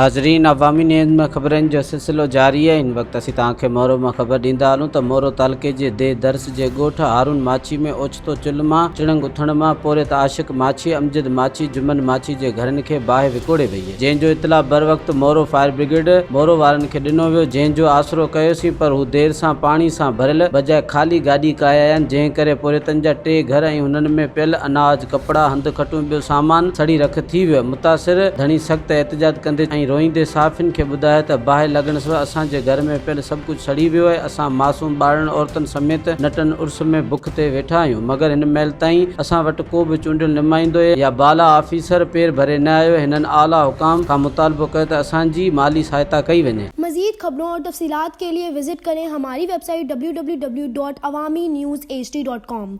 ناظرين عوامي نيوز ۾ خبرن جو سلسلو جاري آهي هن وقت اسين توهان کي مورو مان خبر ڏيندا هلون ته مورو تعلقي جي ديهه درس جي ڳوٺ هارون ماڇي ۾ اوچتو چلهه مان چڻنگ اٿڻ مان پورهيت عاشق ماڇي، امجد ماڇي، جمن ماڇي جي گهرن کي باهه وڪوڙي وئي جنهن جو اطلاع بروقت مورو فائر برگيڊ مورو وارن کي ڏنو ويو جنهن جو آسرو ڪيوسين پر هو دير سان پاڻي سان ڀريل بجاء خالي گاڏي ڪاهي آيا آهن جنهن ڪري پورهيتن جا ٽي گهر ۽ انهن ۾ پيل اناج، ڪپڙا، هنڌ کٽون ٻيو سامان سڙي رک ٿي ويو. متاثر ڌڻي سخت احتجاج ڪندي ۽ روئيندي صحافين کي ٻڌايو ته باهه لڳڻ سبب اسان جي گهر ۾ پيل سڀ ڪجهه سڙي ويو آهي، اسان معصوم ٻارڙن عورتن سميت نٽن عرس ۾ بک تي ويٺا آهيون مگر هن مهل تائين اسان وٽ ڪو به چونڊيل نمائندو يا بالا آفيسر پير ڀري نه آيو، هنن اعليٰ حڪام کان مطالبو ڪيو ته اسان جي مالي سهائتا ڪئي وڃي. مزيد خبرون اور تفصيلات کے لئے وزٽ ڪرين ھماري web site www.awamiNewsHD.com.